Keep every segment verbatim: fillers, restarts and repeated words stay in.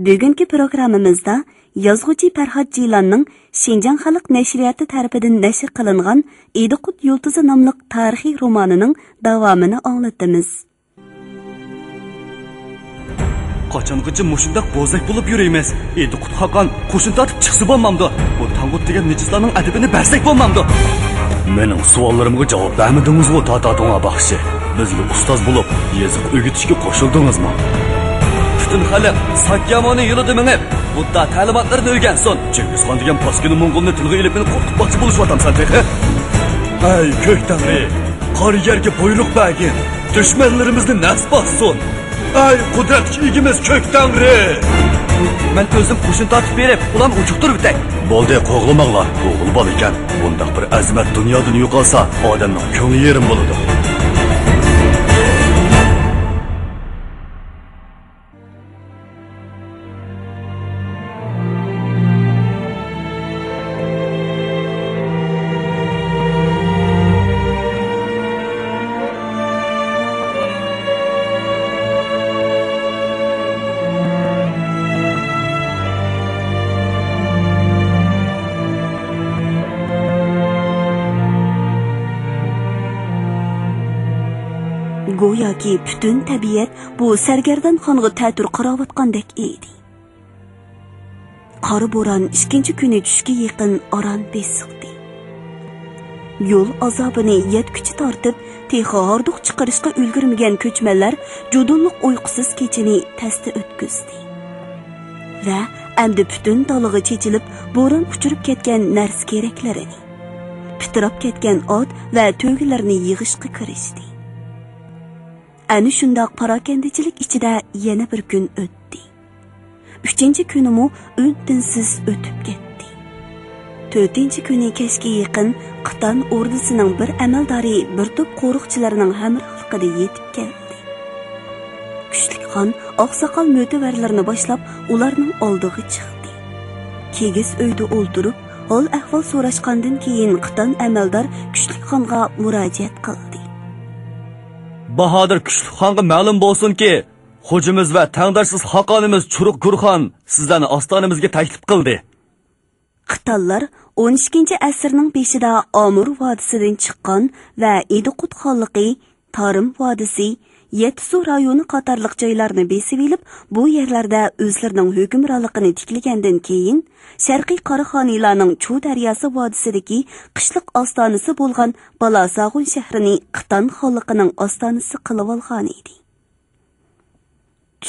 بۈگۈنكى پروگراممىمىزدا يازغۇچى پەرھات جىلاننىڭ شىنجاڭ خەلق نەشرىياتى تەرىپىدىن نەشر قىلىنغان ئىدىقۇت يۇلتۇزى ناملىق تارىخىي رومانىنىڭ داۋامىنى ئاڭلىتىمىز. قاچانغىچە مۇشۇنداق بوزەك بولۇپ يۈرىمىز؟ ئىدىقۇت خاقان قوشۇن تارتىپ چىقسا بولمامدۇ؟ بۇ تاڭغۇت دېگەن نىجىسلارنىڭ ئەدىپىنى بەرسەك بولمامدۇ؟ مېنىڭ سوئاللىرىمغا جاۋاب بەرمىدىڭىزغۇ، تاتا توڭا باخشى. بىزگە ئۇستاز بولۇپ، يېزىق ئۆگىتىشكە قوشۇلدىڭىزمۇ؟ پۈتۈن خەلق ساكيامۇنى يولىدا مېڭىپ، بۇددا تەلىماتلىرىنى ئۆگەنسۇن. چىڭگىزخان دېگەن پاسكىنا موڭغۇلنى تىلغا ئېلىپ، مېنى قورقۇتماقچى بولۇشۇۋاتامسەن تېخى؟ ئەي كۆك تەڭرى، قارا يەرگە بۇيرۇق بەرگىن، دۈشمەنلىرىمىزنى نەس باسسۇن. ئەي قۇدرەتلىك ئىگىمىز كۆك تەڭرى! مەن ئۆزۈم قوشۇن تارتىپ بېرىپ، ئۇلارنى ئۇجۇقتۇرۇۋېتەي. بولدى، قوغلىماڭلار. ئوغۇل بالا ئىكەن. بۇنداق بىر ئەزىمەت دۇنيادىن يوقالسا، ئادەمنىڭ كۆڭلى يېرىم بولىدۇ. گوياكى پۈتۈن تەبىئەت بۇ سەرگەردان خانغا تەتۈر قاراۋاتقاندەك ئىدى. قارا بوران ئىككىنچى كۈنى چۈشكە يېقىن ئاران بېسىقتى. يول ئازابىنى يەتكۈچە تارتىپ، تېخى ھاردۇق چىقىرىشقا ئۈلگۈرمىگەن كۆچمەنلەر جۇدۇنلۇق ئۇيقۇسىز كېچىنى تەستە ئۆتكۈزدى. ۋە ئەمدى پۈتۈن دالىغا چېچىلىپ، بوران ئۇچۇرۇپ كەتكەن نەرسە-كېرەكلىرىنى، پىتىراپ كەتكەن ئات ۋە تۆگىلەرنى يىغىشقا كىرىشتى. ئەنە شۇنداق پاراكەندىچىلىك ئىچىدە يەنە بىر كۈن ئۆتتى. ئۈچىنچى كۈنىمۇ ئۈن-تىنسىز ئۆتۈپ كەتتى. تۆتىنچى كۈنى كەچكە يېقىن قىتان ئوردىسىنىڭ بىر ئەمەلدارى بىر توپ قورۇقچىلارنىڭ ھەمراھلىقىدا يېتىپ كەلدى. كۈچلۈك خان ئاقساقال مۆتىۋەرلىرىنى باشلاپ، ئۇلارنىڭ ئالدىغا چىقتى. كىگىز ئۆيدە ئولتۇرۇپ، ھال-ئەھۋال سوراشقاندىن كېيىن، قىتان ئەمەلدار كۈچلۈك خانغا مۇراجىئەت قىلدى. باھادىر كۈچلۈك خانغا مەلۇم بولسۇنكى، خوجىمىز ۋە تەڭداشسىز خاقانىمىز چۇرۇق گۈرخان سىزلەرنى ئاستانىمىزگە تەكلىپ قىلدى. قىتانلار ئون ئىككىنچى ئەسىرنىڭ بېشىدا ئامۇر ۋادىسىدىن چىققان ۋە ئىدىقۇت خانلىقى، تارىم ۋادىسى، يەتتىسۇ رايونى قاتارلىق جايلارنى بېسىۋېلىپ، بۇ يەرلەردە ئۆزلىرىنىڭ ھۆكۈمرانلىقىنى تىكلىگەندىن كېيىن، شەرقىي قاراخانىيلارنىڭ چۇ دەرياسى ۋادىسىدىكى قىشلىق ئاستانىسى بولغان بالاساغۇن شەھىرىنى قىتان خانلىقىنىڭ ئاستانىسى قىلىۋالغانىدى.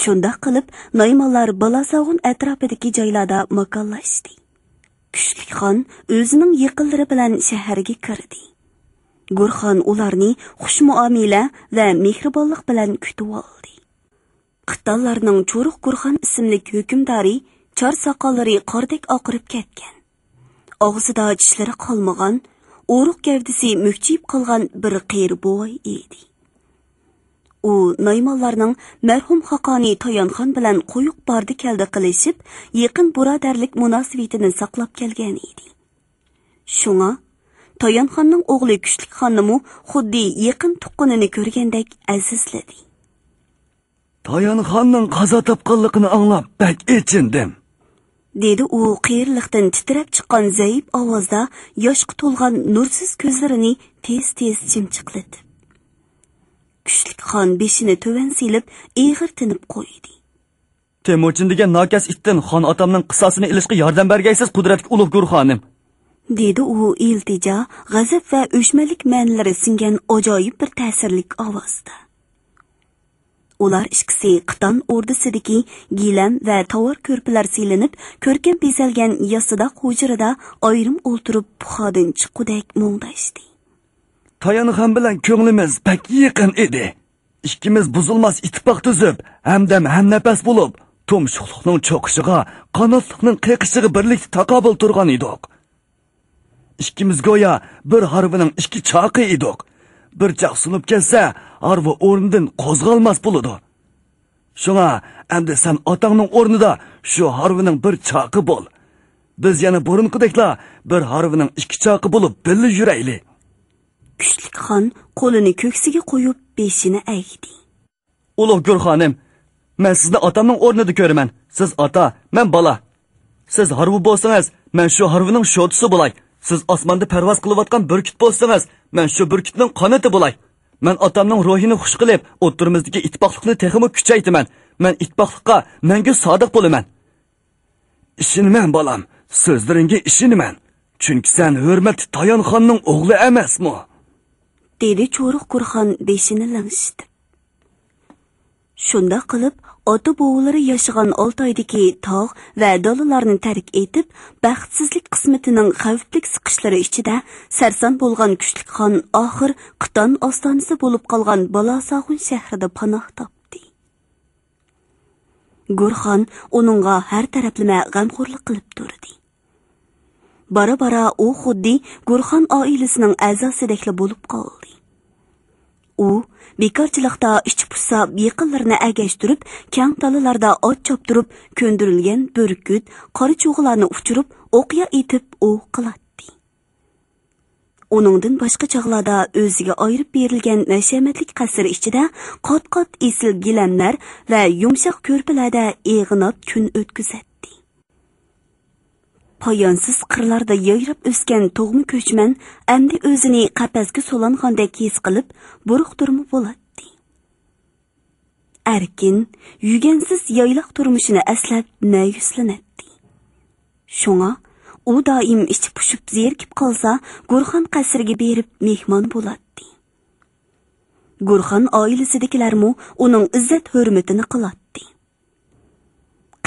شۇنداق قىلىپ، نايمانلار بالاساغۇن ئەتراپىدىكى جايلاردا ماكانلاشتى. كۈچلۈك خان ئۆزىنىڭ يېقىنلىرى بىلەن شەھەرگە كىردى. گۇرخان ئۇلارنى خۇش مۇئامىلە ۋە مېھرىبانلىق بىلەن كۈتۈۋالدى. قىتانلارنىڭ چورۇق گۇرخان ئىسىملىك ھۆكۈمدارى چار ساقاللىرى قاردەك ئاقىرىپ كەتكەن. ئاغزىدا چىشلىرى قالمىغان، ئورۇق گەۋدىسى مۈكچىيىپ قالغان بىر قېرى بوۋاي ئىدى. ئۇ نايمانلارنىڭ مەرھۇم خاقانى تايانخان بىلەن قويۇق باردى-كەلدى قىلىشىپ، يېقىن بۇرادەرلىك مۇناسىۋىتىنى ساقلاپ كەلگەن ئىدى. شۇڭا، تايانخاننىڭ ئوغلى كۈچلۈك خاننىمۇ خۇددى يېقىن تۇغقىنىنى كۆرگەندەك ئەزىزلىدى. تايانخاننىڭ قازا تاپقانلىقىنى ئاڭلاپ بەك ئېچىندىم، دېدى ئۇ قېرىلىقتىن تىترەپ چىققان زەئىپ ئاۋازدا ياشقا تولغان نۇرسىز كۆزلىرىنى تېز-تېز چىمچىقلىتىپ. كۈچلۈك خان بېشىنى تۆۋەن سېلىپ ئېغىر تىنىپ قويدى. تېمۇچىن دېگەن ناكەس ئىتتىن خان ئاتامنىڭ قىساسىنى ئېلىشقا ياردەم بەرگەيسىز، قۇدرەتلىك ئۇلۇغ گۈر خانىم، دېدى ئۇ ئىلتىجا، غەزەپ ۋە ئۆچمەنلىك مەنىلىرى سىڭگەن ئاجايىپ بىر تەسىرلىك ئاۋازدا. ئۇلار ئىككىسى قىتان ئوردىسىدىكى گىلەم ۋە تاۋار كۆرپىلەر سېلىنىپ، كۆركەم بېزەلگەن ياسىداق ھۇجرىدا ئايرىم ئولتۇرۇپ، پۇخادىن چىققۇدەك مۇڭداشتى. تايانخان بىلەن كۆڭلىمىز بەك يېقىن ئىدى. ئىككىمىز بۇزۇلماس ئىتتىپاق تۈزۈپ، ھەمدەم ھەمنەپەس بولۇپ، تۇمشۇقلۇقنىڭ چوقۇشىغا، قاناتلىقنىڭ قېقىشىغا بىرلىكتە تاقابىل تۇرغان ئىدۇق. ئىككىمىز گويا بىر ھارۋىنىڭ ئىككى چاقى ئىدۇق. بىر چاق سۇنۇپ كەتسە، ھارۋا ئورنىدىن قوزغالماس بولىدۇ. شۇڭا ئەمدى سەن ئاتاڭنىڭ ئورنىدا شۇ ھارۋىنىڭ بىر چاقى بول. بىز يەنە بۇرۇنقىدەكلا بىر ھارۋىنىڭ ئىككى چاقى بولۇپ بىللە يۈرەيلى. كۈچلۈك خان قولىنى كۆكسىگە قويۇپ بېشىنى ئەگدى. ئۇلۇغ گۈر خانىم، مەن سىزنى ئاتامنىڭ ئورنىدا كۆرىمەن. سىز ئاتا، مەن بالا. سىز ھارۋا بولسىڭىز، مەن شۇ ھارۋىنىڭ شوتىسى بولاي. سىز ئاسماندا پەرۋاز قىلىۋاتقان بۈركۈت بولسىڭىز، مەن شۇ بۈركۈتنىڭ قانىتى بولاي. مەن ئاتامنىڭ روھىنى خۇش قىلىپ، ئوتتۇرىمىزدىكى ئىتتىپاقلىقنى تېخىمۇ كۈچەيتىمەن. مەن ئىتتىپاقلىققا مەڭگۈ سادىق بولىمەن. ئىشىنىمەن، بالام، سۆزلىرىڭگە ئىشىنىمەن. چۈنكى سەن ھۆرمەتلىك تايانخاننىڭ ئوغلى ئەمەسمۇ؟ دېدى چورۇق گۇرخان بېشىنى لىڭشىتىپ. شۇنداق قىلىپ، ئاتا-بوۋىلىرى ياشىغان ئالتايدىكى تاغ ۋە دالىلارنى تەرك ئېتىپ، بەختسىزلىك قىسمىتىنىڭ خەۋپلىك سىقىشلىرى ئىچىدە سەرسان بولغان كۈچلۈك خان ئاخىر قىتان ئاستانىسى بولۇپ قالغان بالاساغۇن شەھىرىدە پاناھ تاپتى. گۇرخان ئۇنىڭغا ھەر تەرەپلىمە غەمخورلۇق قىلىپ تۇردى. بارا-بارا ئۇ خۇددى گۇرخان ئائىلىسىنىڭ ئەزاسىدەكلا بولۇپ قالدى. ئۇ بىكارچىلىقتا ئىچى پۇشساپ، يېقىنلىرىنى ئەگەشتۈرۈپ، كەڭ دالىلاردا ئات چاپتۇرۇپ، كۆندۈرۈلگەن بۈركۈت، قارا چۇغىلارنى ئۇچۇرۇپ، ئوقيا ئېتىپ ئوۋ قىلاتتى. ئۇنىڭدىن باشقا چاغلاردا ئۆزىگە ئايرىپ بېرىلگەن ھەشەمەتلىك قەسىر ئىچىدە قات-قات ئېسىل گىلەملەر ۋە يۇمشاق كۆرپىلەردە ئېغىناپ كۈن ئۆتكۈزەتتى. پايانسىز قىرلاردا يايراپ ئۆسكەن تۇغما كۆچمەن ئەمدى ئۆزىنى قەپەسكە سولانغاندەك ھېس قىلىپ، بۇرۇقتۇرما بولاتتى. ئەركىن، يۈگەنسىز يايلاق تۇرمۇشىنى ئەسلەپ مەيۈسلىنەتتى. شۇڭا ئۇ دائىم ئىچى پۇشۇپ زېرىكىپ قالسا، گۇرخان قەسرىگە بېرىپ مېھمان بولاتتى. گۇرخان ئائىلىسىدىكىلەرمۇ ئۇنىڭ ئىززەت-ھۆرمىتىنى قىلاتتى.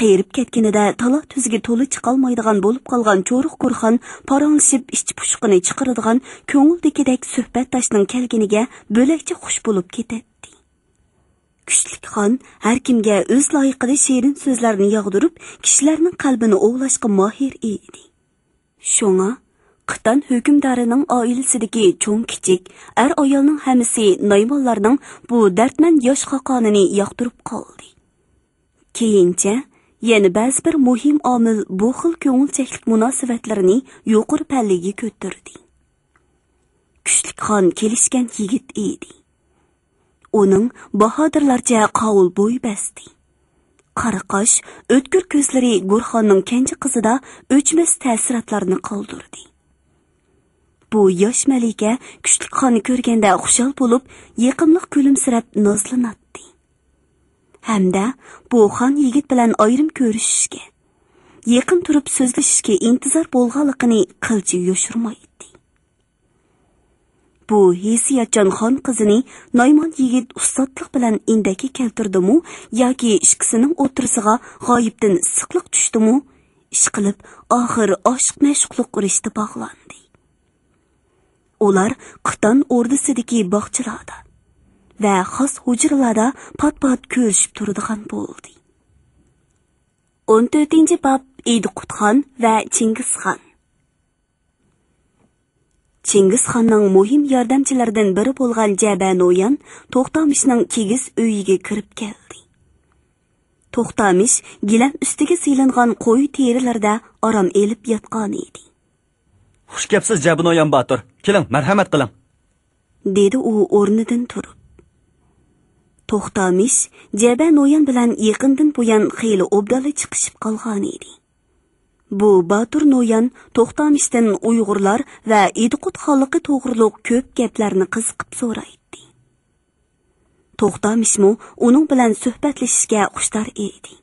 قېرىپ كەتكىنىدە تالا-تۈزگە تولا چىقالمايدىغان بولۇپ قالغان چورۇق گۇرخان پاراڭلىشىپ ئىچ پۇشۇقىنى چىقىرىدىغان كۆڭۈلدىكىدەك سۆھبەتداشنىڭ كەلگىنىگە بۆلەكچە خۇش بولۇپ كېتەتتى. كۈچلۈك خان ھەركىمگە ئۆز لايىقىدا شېرىن سۆزلەرنى ياغدۇرۇپ، كىشىلەرنىڭ قەلبىنى ئوۋلاشقا ماھىر ئىدى. شۇڭا قىتان ھۆكۈمدارىنىڭ ئائىلىسىدىكى چوڭ-كىچىك، ئەر-ئايالنىڭ ھەممىسى نايمانلارنىڭ بۇ دەردمەن ياش خاقانىنى ياقتۇرۇپ قالدى. كېيىنچە يەنە بەزى بىر مۇھىم ئامىل بۇ خىل كۆڭۈلچەكلىك مۇناسىۋەتلىرىنى يۇقىرى پەللىگە كۆتۈردى. كۈچلۈك خان كېلىشكەن يىگىت ئىدى. ئۇنىڭ باھادىرلارچە قاۋۇل بوي بەستى. قارا قاش، ئۆتكۈر كۆزلىرى گۇرخاننىڭ كەنجى قىزىدا ئۆچمەس تەسىراتلارنى قالدۇردى. بۇ ياش مەلىكە كۈچلۈك خاننى كۆرگەندە خۇشال بولۇپ، يېقىملىق كۈلۈمسىرەپ نازلىناتتى. ھەمدە بۇ خان يىگىت بىلەن ئايرىم كۆرۈشۈشكە، يېقىن تۇرۇپ سۆزلىشىشكە ئىنتىزار بولغانلىقىنى قىلچە يوشۇرمايتتى. بۇ ھېسسىياتچان خان قىزىنى نايمان يىگىت ئۇستاتلىق بىلەن ئىندەككە كەلتۈردىمۇ ياكى ئىككىسىنىڭ ئوتتۇرىسىغا غايىبتىن ئىسسىقلىق چۈشتىمۇ، ئىشقىلىپ، ئاخىر ئاشىق-مەشۇقلۇق رىشتە باغلاندى. ئۇلار قىتان ئوردىسىدىكى باغچىلاردا ۋە خاس ھۇجرىلاردا پات-پات كۆرۈشۈپ تۇرىدىغان بولدى. ئون تۆتىنچى باب، ئىدىقۇت خان ۋە چىڭگىز خان. چىڭگىز خاننىڭ مۇھىم ياردەمچىلىرىدىن بىرى بولغان جەبە نويان توختامىشنىڭ كىگىز ئۆيىگە كىرىپ كەلدى. توختامىش گىلەم ئۈستىگە سېلىنغان قوي تېرىلىرىدە ئارام ئېلىپ ياتقانىدى. «خۇش كەپسىز، جەبە نويان باتۇر. كېلىڭ، مەرھەمەت قىلىڭ.» دېدى ئۇ ئورنىدىن تۇرۇپ. توختامىش جەبە نويان بىلەن يېقىندىن بۇيان خېلى ئوبدانلا چىقىشىپ قالغانىدى. بۇ باتۇر نويان توختامىشتىن ئۇيغۇرلار ۋە ئىدىقۇت خانلىقى توغرۇلۇق كۆپ گەپلەرنى قىزىقىپ سورايتتى. توختامىشمۇ ئۇنىڭ بىلەن سۆھبەتلىشىشكە خۇشتار ئىدى.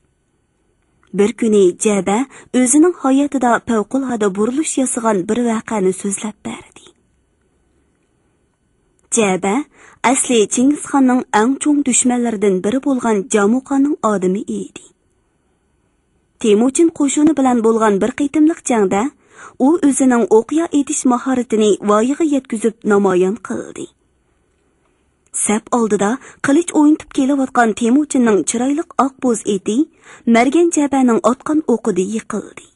بىر كۈنى جەبە ئۆزىنىڭ ھاياتىدا پەۋقۇلئاددە بۇرۇلۇش ياسىغان بىر ۋەقەنى سۆزلەپ بەردى. جەبە ئەسلى چىڭگىزخاننىڭ ئەڭ چوڭ دۈشمەنلىرىدىن بىرى بولغان جامۇقاننىڭ ئادىمى ئىدى. تېمۇچىن قوشۇنى بىلەن بولغان بىر قېتىملىق جەڭدە ئۇ ئۆزىنىڭ ئوقيا ئېتىش ماھارىتىنى ۋايىغا يەتكۈزۈپ نامايان قىلدى. سەپ ئالدىدا قىلىچ ئوينىتىپ كېلىۋاتقان تېمۇچىننىڭ چىرايلىق ئاق بوز ئېتى مەرگەن جەبەنىڭ ئاتقان ئوقىدا يىقىلدى.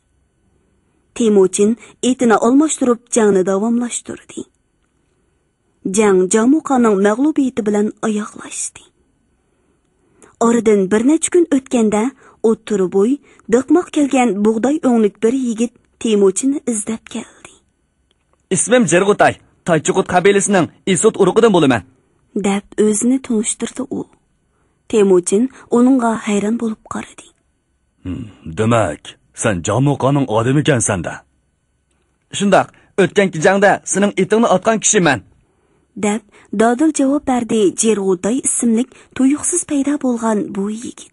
تېمۇچىن ئېتىنى ئالماشتۇرۇپ جەڭنى داۋاملاشتۇردى. جەڭ جامۇقاننىڭ مەغلۇبىيىتى بىلەن ئاياغلاشتى. ئارىدىن بىر نەچچە كۈن ئۆتكەندە، ئوتتۇرا بوي، دىقماق كەلگەن بۇغداي ئۆڭلۈك بىر يىگىت تېمۇچىننى ئىزدەپ كەلدى. «ئىسمىم جىرغۇتاي، تايچۇقۇت قەبىلىسىنىڭ ئىسۇت ئۇرۇقىدىن بولىمەن.» دەپ ئۆزىنى تونۇشتۇردى ئۇ. تېمۇچىن ئۇنىڭغا ھەيران بولۇپ قارىدى. «ھىم، دېمەك، سەن جامۇقانىڭ ئادىمىكەنسەن-دە.» «شۇنداق، ئۆتكەنكى جەڭدە سېنىڭ ئېتىڭنى ئاتقان كىشى مەن.» دەپ، دادىل جاۋاب بەردى جېرغۇتاي ئىسىملىك تۇيۇقسىز پەيدا بولغان بۇ يىگىت.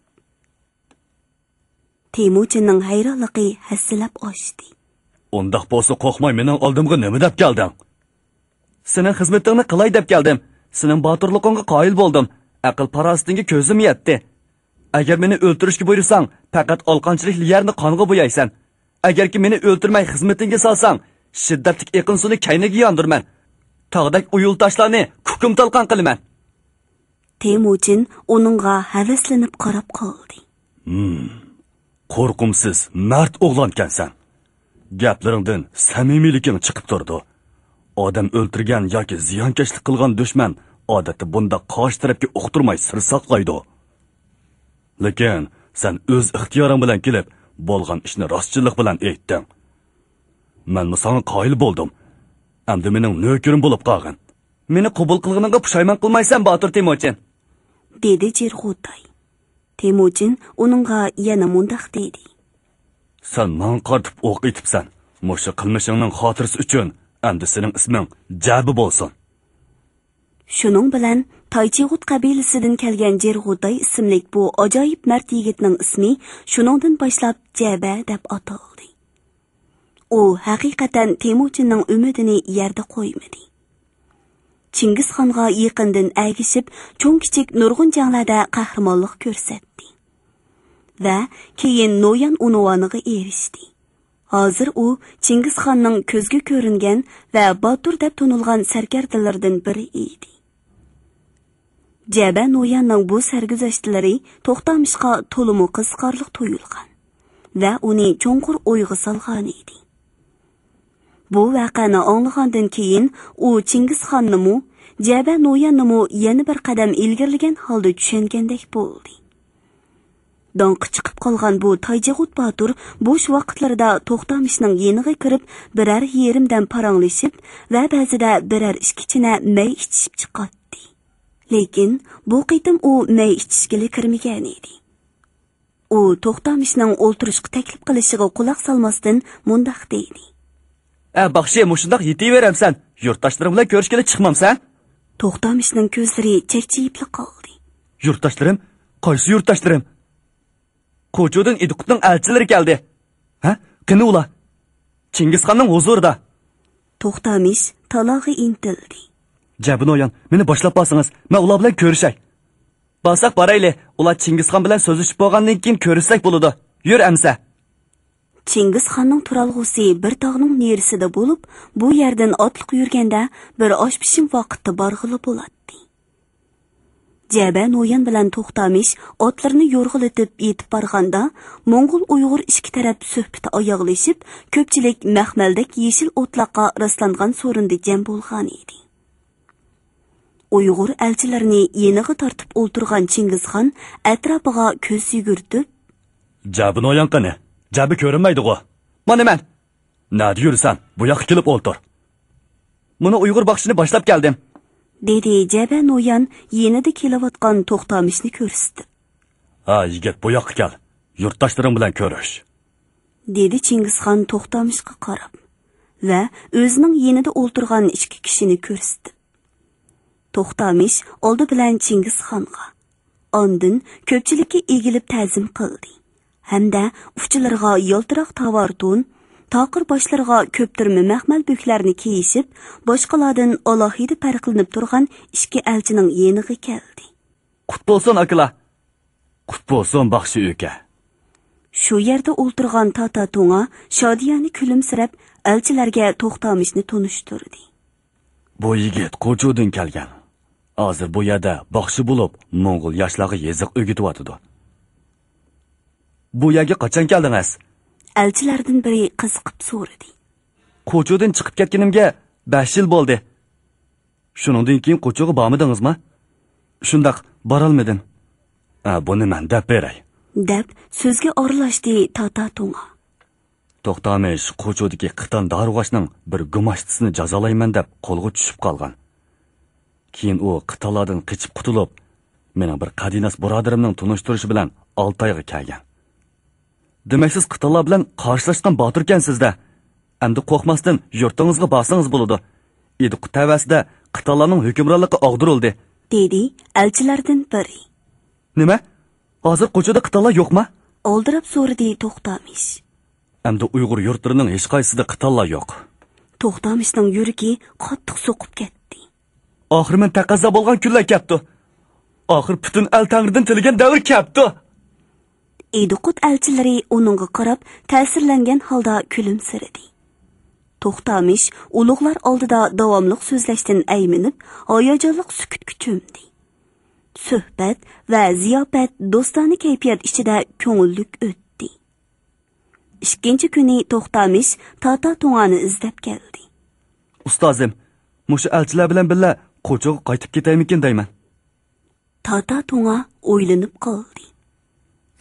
تېمۇچىننىڭ ھەيرانلىقى ھەسسىلەپ ئاشتى. «ئۇنداق بولسا قورقماي مېنىڭ ئالدىمغا نېمە دەپ كەلدىڭ؟» «سېنىڭ خىزمىتىڭنى قىلاي دەپ كەلدىم. سېنىڭ باتۇرلۇقۇڭغا قايىل بولدۇم. ئەقىل-پاراسىتىڭگە كۆزۈم يەتتى. ئەگەر مېنى ئۆلتۈرۈشكە بۇيرۇساڭ، پەقەت ئالقانچىلىك يەرنى قانغا بويايسەن. ئەگەركى مېنى ئۆلتۈرمەي خىزمىتىڭگە سالساڭ، شىددەتلىك ئېقىن سۇنى كەينىگە ياندۇرىمەن. تاغدەك ئۇيۇل تاشلارنى كۇكۇم تالقان قىلىمەن.» تېمۇچىن ئۇنىڭغا ھەۋەسلىنىپ قاراپ قالدى. «ھىم، قورقۇمسىز، مەرد ئوغلانكەنسەن. گەپلىرىڭدىن سەمىمىيلىكىڭ چىقىپ تۇرىدۇ. ئادەم ئۆلتۈرگەن ياكى زىيانكەشلىك قىلغان دۈشمەن ئادەتتە بۇنداق قارشى تەرەپكە ئۇقتۇرماي سىر ساقلايدۇ. لېكىن سەن ئۆز ئىختىيارىڭ بىلەن كېلىپ، بولغان ئىشنى راستچىللىق بىلەن ئېيتتىڭ. مەنمۇ ساڭا قايىل بولدۇم. ئەمدى مېنىڭ نۆكىرىم بولۇپ قالغىن.» «مېنى قوبۇل قىلغىنىڭغا پۇشايمان قىلمايسەن، باتۇر تېمۇچىن.» دېدى جىرغۇتاي. تېمۇچىن ئۇنىڭغا يەنە مۇنداق دېدى. «سەن ماڭا قارىتىپ ئوق ئېتىپسەن. مۇشۇ قىلمىشىڭنىڭ خاتىرىسى ئۈچۈن ئەمدى سېنىڭ ئىسمىڭ جەبە بولسۇن.» شۇنىڭ بىلەن تايچىغۇت قەبىلىسىدىن كەلگەن جىرغۇتاي ئىسىملىك بۇ ئاجايىپ مەرد يىگىتنىڭ ئىسمى شۇنىڭدىن باشلاپ جەبە دەپ ئاتالدى. ئۇ ھەقىقەتەن تېمۇچىننىڭ ئۈمىدىنى يەردە قويمىدى. چىڭگىزخانغا يېقىندىن ئەگىشىپ، چوڭ-كىچىك نۇرغۇن جەڭلەردە قەھرىمانلىق كۆرسەتتى ۋە كېيىن نويان ئۇنۋانىغا ئېرىشتى. ھازىر ئۇ چىڭگىزخاننىڭ كۆزگە كۆرۈنگەن ۋە باتۇر دەپ تونۇلغان سەركەردىلىرىدىن بىرى ئىدى. جەبە نوياننىڭ بۇ سەرگۈزەشتلىرى توختامىشقا تولىمۇ قىزىقارلىق تۇيۇلغان ۋە ئۇنى چوڭقۇر ئويغا سالغانىدى. بۇ ۋەقەنى ئاڭلىغاندىن كېيىن، ئۇ چىڭگىزخاننىمۇ، جەبە نوياننىمۇ يەنە بىر قەدەم ئىلگىرىلىگەن ھالدا چۈشەنگەندەك بولدى. داڭقى چىقىپ قالغان بۇ تايجىغۇت باتۇر بوش ۋاقىتلىرىدا توختامىشنىڭ يېنىغا كىرىپ، بىرەر يېرىم دەم پاراڭلىشىپ ۋە بەزىدە بىرەر ئىككى چىنە مەي ئىچىشىپ چىقاتتى. لېكىن بۇ قېتىم ئۇ مەي ئىچىشكىلى كىرمىگەنىدى. ئۇ توختامىشنىڭ ئولتۇرۇشقا تەكلىپ قىلىشىغا قۇلاق سالماستىن مۇنداق دېدى. ئە، باخشى، مۇشۇنداق يېتىۋېرەمسەن؟ يۇرتداشلىرىڭ بىلەن كۆرۈشكىلى چىقمامسەن؟ توختامىشنىڭ كۆزلىرى چەكچىيىپلا قالدى. يۇرتداشلىرىم؟ قايسى يۇرتداشلىرىم؟ قوچۇدىن ئىدىقۇتنىڭ ئەلچىلىرى كەلدى. ھە؟ قېنى ئۇلار؟ چىڭگىزخاننىڭ ھۇزۇرىدا. توختامىش تالاغا ئىنتىلدى. جەبىنويان، مېنى باشلاپ بارسىڭىز، مەن ئۇلار بىلەن كۆرۈشەي. بارساق بارايلى، ئۇلار چىڭگىزخان بىلەن سۆزلىشىپ بولغاندىن كېيىن كۆرۈشسەك بولىدۇ. يۈر ئەمسە. چىڭگىزخاننىڭ تۇرالغۇسى بىر تاغنىڭ نېرىسىدە بولۇپ، بۇ يەردىن ئاتلىق يۈرگەندە بىر ئاش پىشىم ۋاقىتتا بارغىلى بولاتتى. جەبە نويان بىلەن توختامىش ئاتلىرىنى يورغىلىتىپ يېتىپ بارغاندا، موڭغۇل ئۇيغۇر ئىككى تەرەپ سۆھبىتى ئاياغلىشىپ، كۆپچىلىك مەخمەلدەك يېشىل ئوتلاققا راسلانغان سورۇندا جەم بولغانىدى. ئۇيغۇر ئەلچىلىرىنى يېنىغا تارتىپ ئولتۇرغان چىڭگىزخان ئەتراپىغا كۆز يۈگۈرتۈپ، جەبە نويان قېنى؟ جەبە كۆرۈنمەيدىغۇ؟ مانا مەن! نەدە يۈرىسەن؟ بۇ ياققا كېلىپ ئولتۇر. مانا ئۇيغۇر باخشىنى باشلاپ كەلدىم. دېدى جەبە نويان يېنىدا كېلىۋاتقان توختامىشنى كۆرسىتىپ. ھە، يىگىت، بۇ ياققا كەل. يۇرتداشلىرىڭ بىلەن كۆرۈش. دېدى چىڭگىزخان توختامىشقا قاراپ ۋە ئۆزىنىڭ يېنىدا ئولتۇرغان ئىككى كىشىنى كۆرسىتىپ. توختامىش ئالدى بىلەن چىڭگىزخانغا، ئاندىن كۆپچىلىككە ئېگىلىپ تەزىم قىلدى ھەمدە ئۇچىلىرىغا يالتىراق تاۋار تون، تاقىر باشلىرىغا كۆپتۈرمە مەخمەل بۆكلەرنى كىيىشىپ، باشقىلاردىن ئالاھىدە پەرقلىنىپ تۇرغان ئىككى ئەلچىنىڭ يېنىغا كەلدى. قۇت بولسۇن، ئاكىلار! قۇت بولسۇن، باخشى ئۆكە! شۇ يەردە ئولتۇرغان تاتا توڭا شادىيانە كۈلۈمسىرەپ، ئەلچىلەرگە توختامىشنى تونۇشتۇردى. بۇ يىگىت قوچۇدىن كەلگەن. ھازىر بۇ يەردە باخشى بولۇپ، موڭغۇل ياشلارغا يېزىق ئۆگىتىۋاتىدۇ. بۇ يەرگە قاچان كەلدىڭىز؟ ئەلچىلەردىن بىرى قىزىقىپ سورىدى. قوچۇدىن چىقىپ كەتكىنىمگە بەش يىل بولدى. شۇنىڭدىن كېيىن قوچۇغا بارمىدىڭىزما؟ شۇنداق، بارالمىدىم. ئە، بۇنى مەن دەپ بېرەي. دەپ سۆزگە ئارىلاشتى تاتا توڭا. توختامىش قوچۇدىكى قىتان دارۇغاچنىڭ بىر گۇماشتىسىنى جازالايمەن دەپ قولغا چۈشۈپ قالغان. كېيىن ئۇ قىتانلاردىن قېچىپ قۇتۇلۇپ، مېنىڭ بىر قەدىناس بۇرادىرىمنىڭ تونۇشتۇرۇشى بىلەن ئالتايغا كەلگەن. دېمەك، سىز قىتانلار بىلەن قارشىلاشقان باتۇركەنسىز-دە. ئەمدى قورقماستىن يۇرتىڭىزغا بارسىڭىز بولىدۇ. ئىدىقۇت تەۋەسىدە قىتانلارنىڭ ھۆكۈمرانلىقى ئاغدۇرۇلدى. دېدى ئەلچىلەردىن بىرى. نېمە؟ ھازىر قوچۇدا قىتانلار يوقما؟ ئالدىراپ سورىدى توختامىش. ئەمدى ئۇيغۇر يۇرتلىرىنىڭ ھېچقايسىسىدا قىتانلار يوق. توختامىشنىڭ يۈرىكى قاتتىق سوقۇپ كەتتى. ئاخىر مەن تەقەززا بولغان كۈنلەر كەپتۇ. ئاخىر پۈتۈن ئەل تەڭرىدىن تىلىگەن دەۋر كەپتۇ. ئىدىقۇت ئەلچىلىرى ئۇنىڭغا قاراپ تەسىرلەنگەن ھالدا كۈلۈمسىرىدى. توختامىش ئۇلۇغلار ئالدىدا داۋاملىق سۆزلەشتىن ئەيمىنىپ، ھاياجانلىق سۈكۈتكە چۆمدى. سۆھبەت ۋە زىياپەت دوستانە كەيپىيات ئىچىدە كۆڭۈللۈك ئۆتتى. ئىككىنچى كۈنى توختامىش تاتا تۇڭانى ئىزدەپ كەلدى. ئۇستازىم، مۇشۇ ئەلچىلەر بىلەن بىللە قوچۇغا قايتىپ كېتەيمىكىن دەيمەن. تاتا تۇڭا ئويلىنىپ قالدى.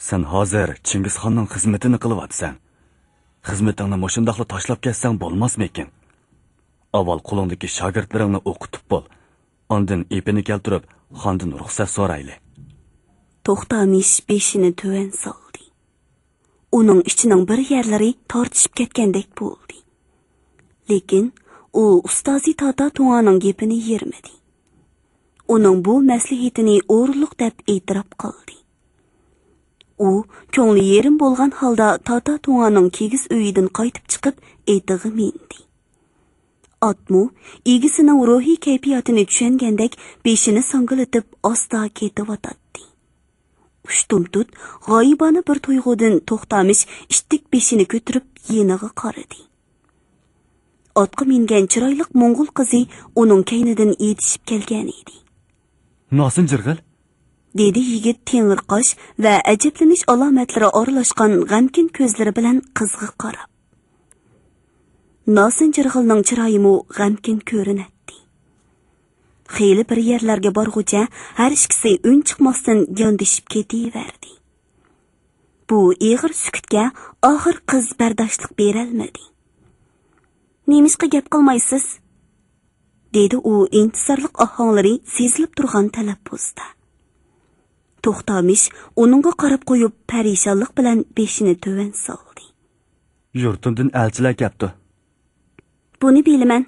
سەن ھازىر چىڭگىزخاننىڭ خىزمىتىنى قىلىۋاتىسەن. خىزمىتىڭنى مۇشۇنداقلا تاشلاپ كەتسەڭ بولماسمىكىن؟ ئاۋۋال قولۇڭدىكى شاگىرتلىرىڭنى ئوقۇتۇپ بول. ئاندىن ئېپىنى كەلتۈرۈپ، خاندىن رۇخسەت سورايلى. توختامىش بېشىنى تۆۋەن سالدى. ئۇنىڭ ئىچىنىڭ بىر يەرلىرى تارتىشىپ كەتكەندەك بولدى. لېكىن ئۇ ئۇستازى تاتا تۇڭانىڭ گېپىنى يىرمىدى. ئۇنىڭ بۇ مەسلىھىتىنى ئورۇنلۇق دەپ ئېتىراپ قىلدى. ئۇ كۆڭلى يېرىم بولغان ھالدا تاتا تۇڭانىڭ كىگىز ئۆيىدىن قايتىپ چىقىپ، ئېتىغا مىندى. ئاتمۇ ئىگىسىنىڭ روھىي كەيپىياتىنى چۈشەنگەندەك بېشىنى ساڭگىلىتىپ ئاستا كېتىۋاتاتتى. ئۇشتۇمتۇت غايىبانە بىر تۇيغۇدىن توختامىش ئىتتىك بېشىنى كۆتۈرۈپ يېنىغا قارىدى. ئاتقا مىنگەن چىرايلىق موڭغۇل قىزى ئۇنىڭ كەينىدىن يېتىشىپ كەلگەنىدى. ناسىن جىرغىل؟ دېدى يىگىت تېڭىرقاش ۋە ئەجەبلىنىش ئالامەتلىرى ئارىلاشقان غەمكىن كۆزلىرى بىلەن قىزغا قاراپ. ناسىن جىرغىلنىڭ چىرايىمۇ غەمكىن كۆرۈنەتتى. خېلى بىر يەرلەرگە بارغۇچە ھەر ئىككىسى ئۈن چىقماستىن ياندىشىپ كېتىۋەردى. بۇ ئېغىر سۈكۈتكە ئاخىر قىز بەرداشلىق بېرەلمىدى. نېمىشقا گەپ قىلمايسىز؟ دېدى ئۇ ئىنتىزارلىق ئاھاڭلىرى سېزىلىپ تۇرغان تەلەپپۇزدا. توختامىش ئۇنىڭغا قاراپ قويۇپ، پەرىشانلىق بىلەن بېشىنى تۆۋەن سالدى. يۇرتۇمدىن ئەلچىلەر كەپتۇ. بۇنى بىلىمەن.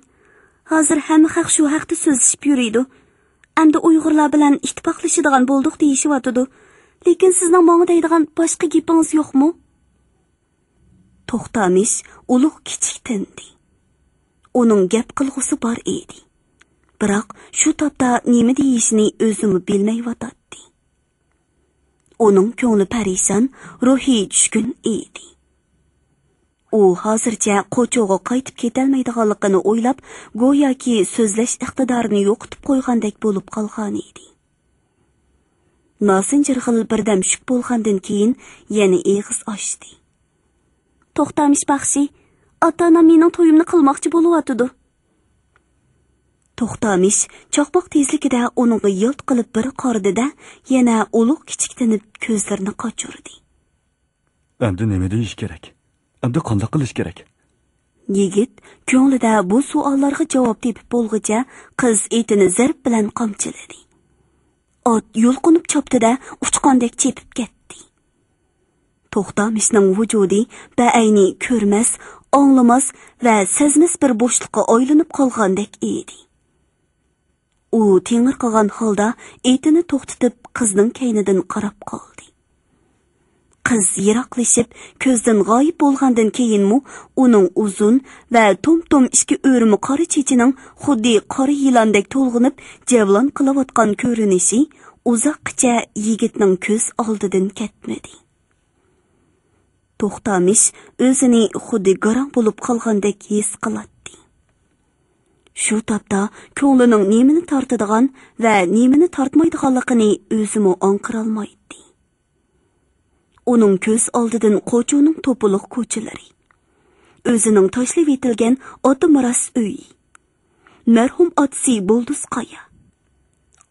ھازىر ھەممە خەق شۇ ھەقتە سۆزلىشىپ يۈرىدۇ. ئەمدى ئۇيغۇرلار بىلەن ئىتتىپاقلىشىدىغان بولدۇق دېيىشىۋاتىدۇ. لېكىن سىزنىڭ ماڭا دەيدىغان باشقا گېپىڭىز يوقمۇ؟ توختامىش ئۇلۇغ كىچىك تىندى. ئۇنىڭ گەپ قىلغۇسى بار ئىدى. بىراق شۇ تاپتا نېمە دېيىشىنى ئۆزىمۇ بىلمەيۋاتاتتى. ئۇنىڭ كۆڭلى پەرىشان، روھى چۈشكۈن ئىدى. ئۇ ھازىرچە قوچۇغا قايتىپ كېتەلمەيدىغانلىقىنى ئويلاپ، گوياكى سۆزلەش ئىقتىدارىنى يوقىتىپ قويغاندەك بولۇپ قالغانىدى. ناسىن جىرغىل بىردەم شۈك بولغاندىن كېيىن يەنە ئېغىز ئاچتى. توختامىش باخشى، ئاتا-ئانام مېنىڭ تويۇمنى قىلماقچى بولۇۋاتىدۇ. توختامىش چاقماق تېزلىكىدە ئۇنىڭغا يالت قىلىپ بىر قارىدى-دە، يەنە ئۇلۇغ كىچىكتىنىپ كۆزلىرىنى قاچۇردى. ئەمدى نېمە دېيىش كېرەك؟ ئەمدى قانداق قىلىش كېرەك؟ يىگىت كۆڭلىدە بۇ سوئاللارغا جاۋاب تېپىپ بولغۇچە، قىز ئېتىنى زەرب بىلەن قامچىلىدى. ئات يۇلقۇنۇپ چاپتى-دە، ئۇچقاندەك چېپىپ كەتتى. توختامىشنىڭ ۋۇجۇدى بەئەينى كۆرمەس، ئاڭلىماس ۋە سەزمەس بىر بوشلۇققا ئايلىنىپ قالغاندەك ئىدى. ئۇ تېڭىرقىغان ھالدا ئېتىنى توختىتىپ، قىزنىڭ كەينىدىن قاراپ قالدى. قىز يىراقلىشىپ، كۆزدىن غايىب بولغاندىن كېيىنمۇ ئۇنىڭ ئۇزۇن ۋە توم-توم ئىككى ئۆرۈمە قارا چېچىنىڭ خۇددى قارا يىلاندەك تولغىنىپ جەۋلان قىلىۋاتقان كۆرۈنۈشى ئۇزاققىچە يىگىتنىڭ كۆز ئالدىدىن كەتمىدى. توختامىش ئۆزىنى خۇددى گاراڭ بولۇپ قالغاندەك ھېس قىلاتتى. شۇ تاپتا كۆڭلىنىڭ نېمىنى تارتىدىغان ۋە نېمىنى تارتمايدىغانلىقىنى ئۆزىمۇ ئاڭقىرالمايتتى. ئۇنىڭ كۆز ئالدىدىن قوچۇنىڭ توپىلىق كوچىلىرى، ئۆزىنىڭ تاشلىۋېتىلگەن ئاتا مىراس ئۆيى، مەرھۇم ئاتىسى بولدۇز قايا،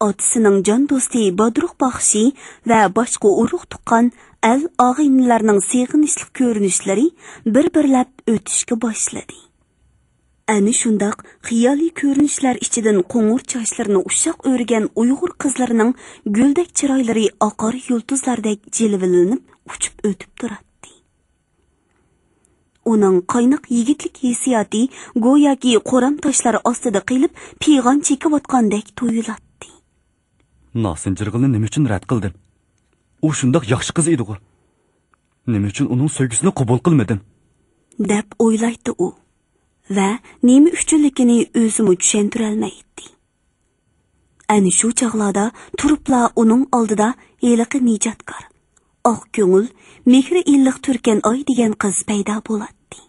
ئاتىسىنىڭ جان دوستى بادروق باخشى ۋە باشقا ئۇرۇق-تۇغقان، ئەل-ئاغىنىلەرنىڭ سېغىنىشلىق كۆرۈنۈشلىرى بىر-بىرلەپ ئۆتۈشكە باشلىدى. ئەنە شۇنداق خىيالىي كۆرۈنۈشلەر ئىچىدىن قوڭۇر چاچلىرىنى ئۇششاق ئۆرىگەن ئۇيغۇر قىزلىرىنىڭ گۈلدەك چىرايلىرى ئاقار يۇلتۇزلاردەك جىلۋىلىنىپ ئۇچۇپ ئۆتۈپ تۇراتتى. ئۇنىڭ قايناق يىگىتلىك ھېسسىياتى گوياكى قورام تاشلار ئاستىدا قېلىپ پىغان چېكىۋاتقاندەك تۇيۇلاتتى. ناسىنجىرغىلنى نېمە ئۈچۈن رەت قىلدىم؟ ئۇ شۇنداق ياخشى قىز ئىدىغۇ. نېمە ئۈچۈن ئۇنىڭ سۆيگۈسىنى قوبۇل قىلمىدىم؟ دەپ ئويلايتتى ئۇ ۋە نېمە ئۈچۈنلۈكىنى ئۆزىمۇ چۈشەندۈرەلمەيتتى. ئەنە شۇ چاغلاردا تۇرۇپلا ئۇنىڭ ئالدىدا ھېلىقى نىجاتكار، ئاق كۆڭۈل، مېھرى ئىللىق تۈركەن ئاي دېگەن قىز پەيدا بولاتتى.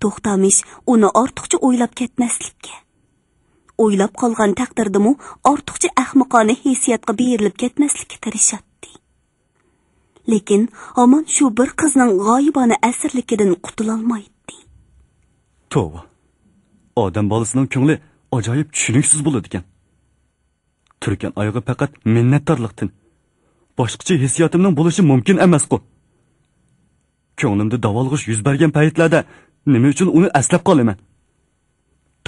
توختامىش ئۇنى ئارتۇقچە ئويلاپ كەتمەسلىككە، ئويلاپ قالغان تەقدىردىمۇ ئارتۇقچە ئەخمىقانە ھېسسىياتقا بېرىلىپ كەتمەسلىككە تىرىشاتتى. لېكىن ھامان شۇ بىر قىزنىڭ غايىبانە ئەسىرلىكىدىن قۇتۇلالمايتتى. توۋا، ئادەم بالىسىنىڭ كۆڭلى ئاجايىپ چۈشىنىكسىز بولىدىكەن. تۈركەن ئايغا پەقەت مىننەتدارلىقتىن، باشقىچە ھېسسىياتىمنىڭ بولۇشى مۇمكىن ئەمەسقۇ. كۆڭلۈمدە داۋالغۇش يۈز بەرگەن پەيتلەردە نېمە ئۈچۈن ئۇنى ئەسلەپ قالىمەن؟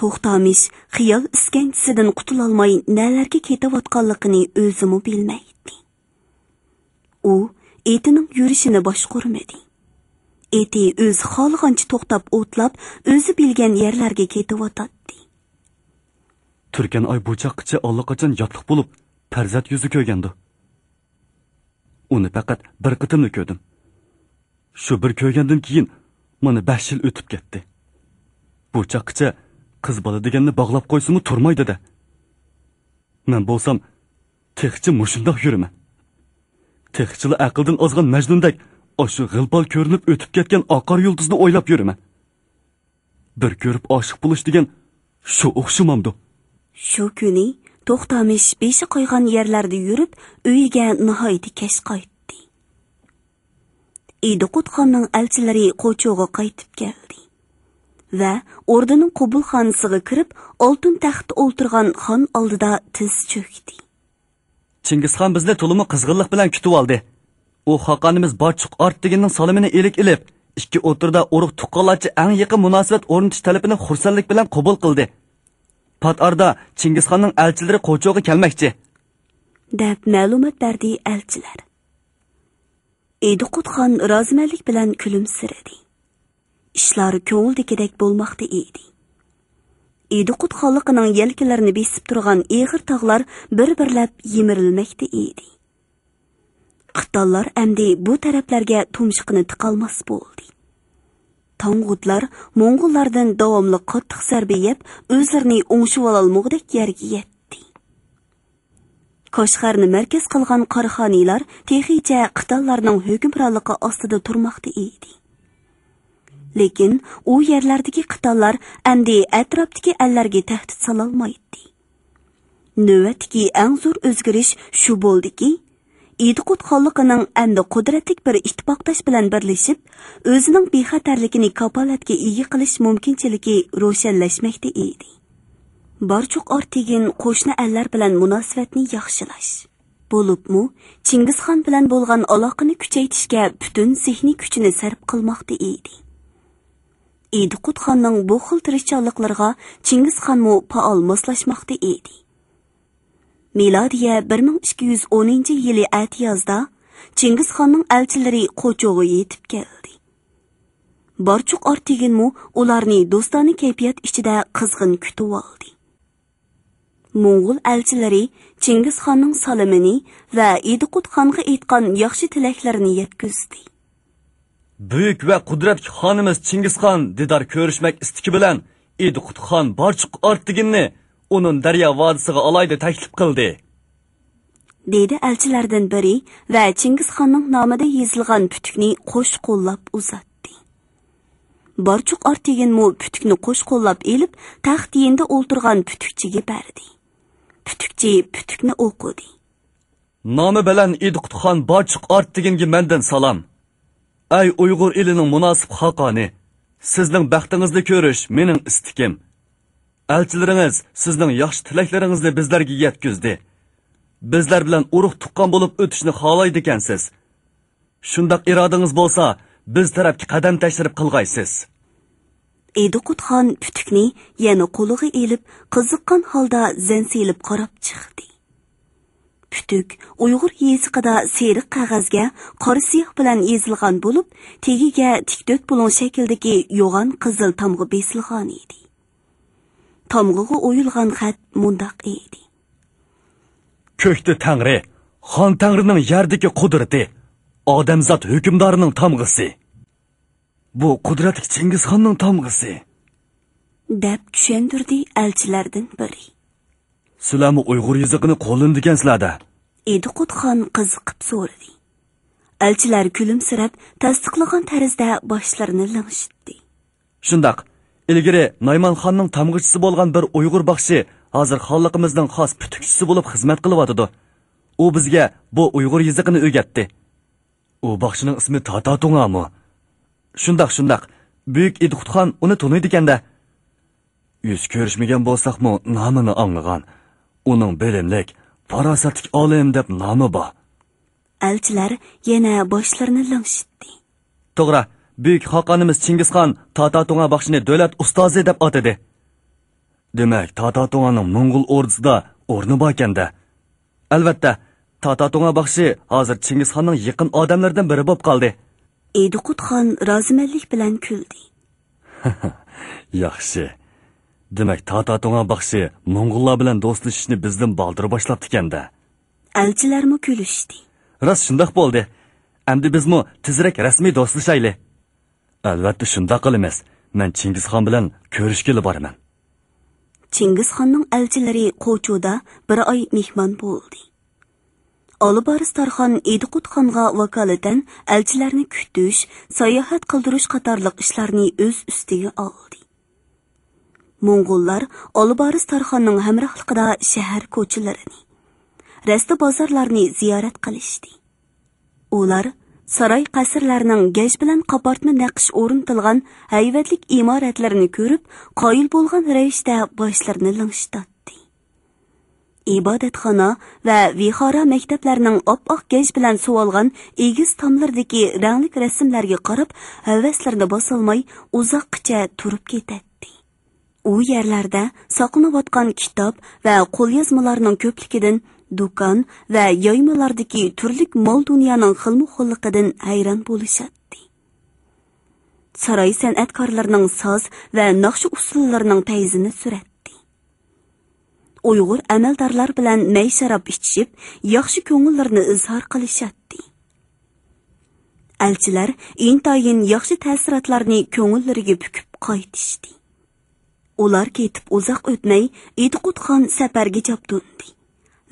توختامىش خىيال ئىسكەنجىسىدىن قۇتۇلالماي نەلەرگە كېتىۋاتقانلىقىنى ئۆزىمۇ بىلمەيتتى. ئۇ ئېتىنىڭ يۈرۈشىنى باشقۇرمىدى. ئېتى ئۆزى خالىغانچە توختاپ ئوتلاپ، ئۆزى بىلگەن يەرلەرگە كېتىۋاتاتتى. تۈركەن ئاي بۇ چاغقىچە ئاللىقاچان ياتلىق بولۇپ، پەرزەنت يۈزى كۆرگەندۇ. ئۇنى پەقەت بىر قېتىملا كۆردۈم. شۇ بىر كۆرگەندىن كېيىن مانا بەش يىل ئۆتۈپ كەتتى. بۇ چاغقىچە قىز بالا دېگەننى باغلاپ قويسىمۇ تۇرمايدۇ-دە. مەن بولسام تېخىچە مۇشۇنداق يۈرىمەن. تېخىچىلا ئەقىلدىن ئازغان مەجنۇندەك ئاشۇ غىلپال كۆرۈنۈپ ئۆتۈپ كەتكەن ئاقار يۇلتۇزنى ئويلاپ يۈرىمەن. بىر كۆرۈپ ئاشىق بولۇش دېگەن شۇ ئوخشىمامدۇ؟ شۇ كۈنى توختامىش بېشى قايغان يەرلەردە يۈرۈپ، ئۆيىگە ناھايىتى كەچ قايتتى. ئىدىقۇت خاننىڭ ئەلچىلىرى قوچۇغا قايتىپ كەلدى ۋە ئوردىنىڭ قوبۇلخانىسىغا كىرىپ، ئالتۇن تەختتە ئولتۇرغان خان ئالدىدا تىز چۆكتى. چىڭگىزخان بىزنى تولىمۇ قىزغىنلىق بىلەن كۈتۈۋالدى. ئۇ خاقانىمىز بارچۇق ئارتىگىننىڭ سالىمىنى ئىلىك ئېلىپ، ئىككى ئوتتۇرىدا ئۇرۇق تۇغقانلارچە ئەڭ يېقىن مۇناسىۋەت ئورنىتىش تەلىپىنى خۇرسەنلىك بىلەن قوبۇل قىلدى. پات ئارىدا چىڭگىزخاننىڭ ئەلچىلىرى قوچۇغا كەلمەكچى، دەپ مەلۇمات بەردى ئەلچىلەر. ئىدىقۇت خان رازىمەنلىك بىلەن كۈلۈمسىرىدى. ئىشلار كۆڭۈلدىكىدەك بولماقتا ئىدى. ئىدىقۇت خانلىقىنىڭ يەلكىلىرىنى بېسىپ تۇرغان ئېغىر تاغلار بىر-بىرلەپ يىمىرىلمەكتە ئىدى. قىتانلار ئەمدى بۇ تەرەپلەرگە تۇمشۇقىنى تىقالماس بولدى. تاڭغۇتلار موڭغۇللاردىن داۋاملىق قاتتىق زەربە يەپ، ئۆزلىرىنى ئوڭشىۋالالمىغۇدەك يەرگە يەتتى. كاشغەرنى مەركەز قىلغان قاراخانىيلار تېخىچە قىتانلارنىڭ ھۆكۈمرانلىقى ئاستىدا تۇرماقتا ئىدى. لېكىن ئۇ يەرلەردىكى قىتانلار ئەمدى ئەتراپتىكى ئەللەرگە تەھدىت سالالمايتتى. نۆۋەتتىكى ئەڭ زور ئۆزگىرىش شۇ بولدىكى، ئىدىقۇت خانلىقىنىڭ ئەمدى قۇدرەتلىك بىر ئىتتىپاقداش بىلەن بىرلىشىپ، ئۆزىنىڭ بىخەتەرلىكىنى كاپالەتكە ئىگە قىلىش مۇمكىنچىلىكى روشەنلەشمەكتە ئىدى. بارچۇق ئارتېگىن قوشنا ئەللەر بىلەن مۇناسىۋەتنى ياخشىلاش، بولۇپمۇ چىڭگىزخان بىلەن بولغان ئالاقىنى كۈچەيتىشكە پۈتۈن زېھنىي كۈچىنى سەرپ قىلماقتا ئىدى. ئىدىقۇت خاننىڭ بۇ خىل تىرىشچانلىقلىرىغا چىڭگىزخانمۇ پائال ماسلاشماقتا ئىدى. مىلادىيە بىر مىڭ ئىككى يۈز ئونىنچى يىلى ئەتىيازدا چىڭگىزخاننىڭ ئەلچىلىرى قوچۇغا يېتىپ كەلدى. بارچۇق ئارتېگىنمۇ ئۇلارنى دوستانە كەيپىيات ئىچىدە قىزغىن كۈتۈۋالدى. موڭغۇل ئەلچىلىرى چىڭگىزخاننىڭ سالىمىنى ۋە ئىدىقۇت خانغا ئېيتقان ياخشى تىلەكلىرىنى يەتكۈزدى. بۈيۈك ۋە قۇدرەتلىك خانىمىز چىڭگىزخان دىدار كۆرۈشمەك ئىستىكى بىلەن ئىدىقۇت خان بارچۇق ئارتېگىننى ئۇنۇن دەريا ۋادىسىغا ئالايدا تەكلىپ قىلدى. دېدى ئەلچىلەردىن بىرى ۋە چىڭگىزخاننىڭ نامىدا يېزىلغان پۈتۈكنى قوش قوللاپ ئۇزاتتى. بارچۇق ئارتېگىنمۇ پۈتۈكنى قوش قوللاپ ئېلىپ، تەخت يېنىدا ئولتۇرغان پۈتۈكچىگە بەردى. پۈتۈكچى پۈتۈكنى ئوقۇدى. نامە بىلەن ئىدىقۇت خان بارچۇق ئارتېگىنگە مەندىن سالام. ئەي ئۇيغۇر ئېلىنىڭ مۇناسىپ خاقانى، سىزنىڭ بەختىڭىزنى كۆرۈش مېنىڭ ئىستىكىم. ئەلچىلىرىڭىز سىزنىڭ ياخشى تىلەكلىرىڭىزنى بىزلەرگە يەتكۈزدى. بىزلەر بىلەن ئۇرۇق تۇغقان بولۇپ ئۆتۈشنى خالايدىكەنسىز. شۇنداق ئىرادىڭىز بولسا، بىز تەرەپكە قەدەم تەشرىپ قىلغايسىز. ئىدىقۇت خان پۈتۈكنى يەنە قولىغا ئېلىپ، قىزىققان ھالدا زەن سېلىپ قاراپ چىقتى. پۈتۈك ئۇيغۇر يېزىقىدا سېرىق قەغەزگە قارا سىياھ بىلەن يېزىلغان بولۇپ، تېگىگە تىك تۆت بۇلۇڭ شەكلىدىكى يوغان قىزىل تامغا بېسىلغان ئىدى. تامغىغا ئويۇلغان خەت مۇنداق ئىدى: كۆكتە تەڭرى، خان تەڭرىنىڭ يەردىكى قۇدرىتى، ئادەمزات ھۆكۈمدارىنىڭ تامغىسى. بۇ قۇدرەتلىك چىڭگىزخاننىڭ تامغىسى، دەپ چۈشەندۈردى ئەلچىلەردىن بىرى. سىلەرمۇ ئۇيغۇر يېزىقىنى قوللىنىدىكەنسىلەر-دە؟ ئىدىقۇت خان قىزىقىپ سورىدى. ئەلچىلەر كۈلۈمسىرەپ، تەستىقلىغان تەرزدە باشلىرىنى لىڭشىتتى. شۇنداق. ئىلگىرى نايمان خاننىڭ تامغىچىسى بولغان بىر ئۇيغۇر باخشى ھازىر خانلىقىمىزنىڭ خاس پۈتۈكچىسى بولۇپ خىزمەت قىلىۋاتىدۇ. ئۇ بىزگە بۇ ئۇيغۇر يېزىقىنى ئۆگەتتى. ئۇ باخشىنىڭ ئىسمى تاتا توڭامۇ؟ شۇنداق، شۇنداق. بۈيۈك ئىدىقۇت خان ئۇنى تونۇيدىكەن-دە. يۈز كۆرۈشمىگەن بولساقمۇ، نامىنى ئاڭلىغان. ئۇنىڭ بىلىملىك، پاراسەتلىك ئالىم دەپ نامى بار. ئەلچىلەر يەنە باشلىرىنى لىڭشىتتى. توغرا، بۈيۈك خاقانىمىز چىڭگىزخان تاتا توڭا باخشىنى دۆلەت ئۇستازى دەپ ئاتىدى. دېمەك، تاتا توڭانىڭ موڭغۇل ئوردىسىدا ئورنى باركەن-دە. ئەلۋەتتە، تاتا توڭا باخشى ھازىر چىڭگىزخاننىڭ يېقىن ئادەملىرىدىن بىرى بولۇپ قالدى. ئىدىقۇت خان رازىمەنلىك بىلەن كۈلدى. ياخشى. دېمەك، تاتا توڭا باخشى موڭغۇللار بىلەن دوستلىشىشنى بىزدىن بالدۇر باشلاپتىكەن-دە. ئەلچىلەرمۇ كۈلۈشتى. راست شۇنداق بولدى. ئەمدى بىزمۇ تېزرەك رەسمىي دوستلىشايلى. ئەلۋەتتە شۇنداق قىلىمىز. مەن چىڭگىزخان بىلەن كۆرۈشكىلى بارىمەن. چىڭگىزخاننىڭ ئەلچىلىرى قوچۇدا بىر ئاي مېھمان بولدى. ئالىبارىس تارخان ئىدىقۇت خانغا ۋاكالىتەن ئەلچىلەرنى كۈتۈش، ساياھەت قىلدۇرۇش قاتارلىق ئىشلارنى ئۆز ئۈستىگە ئالدى. موڭغۇللار ئالىبارىس تارخاننىڭ ھەمراھلىقىدا شەھەر كوچىلىرىنى، رەستە بازارلارنى زىيارەت قىلىشتى. ئۇلار ساراي قەسىرلەرنىڭ گەج بىلەن قاپارتما نەقىش ئورنىتىلغان ھەيۋەتلىك ئىمارەتلىرىنى كۆرۈپ، قايىل بولغان رەۋىشتە باشلىرىنى لىڭشىتاتتى. ئىبادەتخانا ۋە ۋىھارا مەكتەپلەرنىڭ ئاپئاق گەج بىلەن سۇۋالغان ئېگىز تاملىرىدىكى رەڭلىك رەسىملەرگە قاراپ، ھەۋەسلىرىنى باسالماي ئۇزاققىچە تۇرۇپ كېتەتتى. ئۇ يەرلەردە ساقلىنىۋاتقان كىتاب ۋە قوليازمىلارنىڭ كۆپلۈكىدىن دۇكان ۋە يايمىلاردىكى تۈرلۈك مال-دۇنيانىڭ خىلمۇخىللىقىدىن ھەيران بولۇشاتتى. ساراي سەنئەتكارلىرىنىڭ ساز ۋە ناخشا ئۇسسۇللىرىنىڭ پەيزىنى سۈرەتتى. ئۇيغۇر ئەمەلدارلار بىلەن مەي-شاراب ئىچىشىپ، ياخشى كۆڭۈللىرىنى ئىزھار قىلىشاتتى. ئەلچىلەر ئىنتايىن ياخشى تەسىراتلارنى كۆڭۈللىرىگە پۈكۈپ قايتىشتى. ئۇلار كېتىپ ئۇزاق ئۆتمەي، ئىدىقۇت خان سەپەرگە جابدۇندى